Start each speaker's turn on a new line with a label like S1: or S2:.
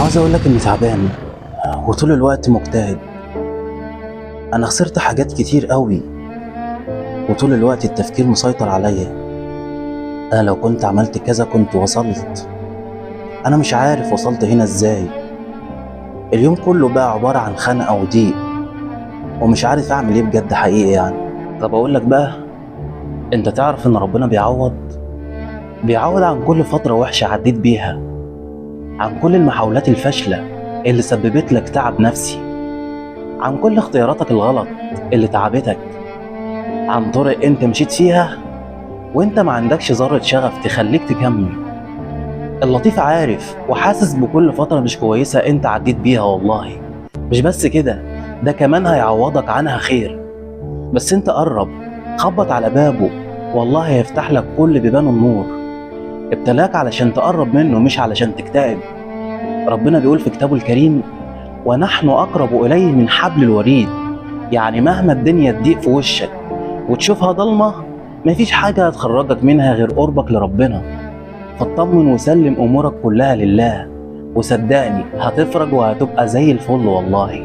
S1: عاوز اقول لك اني تعبان وطول الوقت مجتهد. انا خسرت حاجات كتير قوي وطول الوقت التفكير مسيطر عليا. انا لو كنت عملت كذا كنت وصلت. انا مش عارف وصلت هنا ازاي. اليوم كله بقى عبارة عن خنقة وضيق ومش عارف اعمل ايه بجد حقيقي يعني. طب اقول لك بقى، انت تعرف ان ربنا بيعوض عن كل فترة وحشة عديت بيها، عن كل المحاولات الفاشلة اللي سببت لك تعب نفسي، عن كل اختياراتك الغلط اللي تعبتك، عن طرق انت مشيت فيها وانت ما عندكش ذرة شغف تخليك تكمل. اللطيف عارف وحاسس بكل فترة مش كويسة انت عديت بيها والله. مش بس كده، ده كمان هيعوضك عنها خير. بس انت قرب، خبط على بابه، والله هيفتح لك كل بيبان النور. ابتلاك علشان تقرب منه مش علشان تكتئب. ربنا بيقول في كتابه الكريم: ونحن أقرب إليه من حبل الوريد. يعني مهما الدنيا تضيق في وشك وتشوفها ضلمة، مفيش حاجة هتخرجك منها غير قربك لربنا. فاطمن وسلم أمورك كلها لله، وصدقني هتفرج وهتبقى زي الفل والله.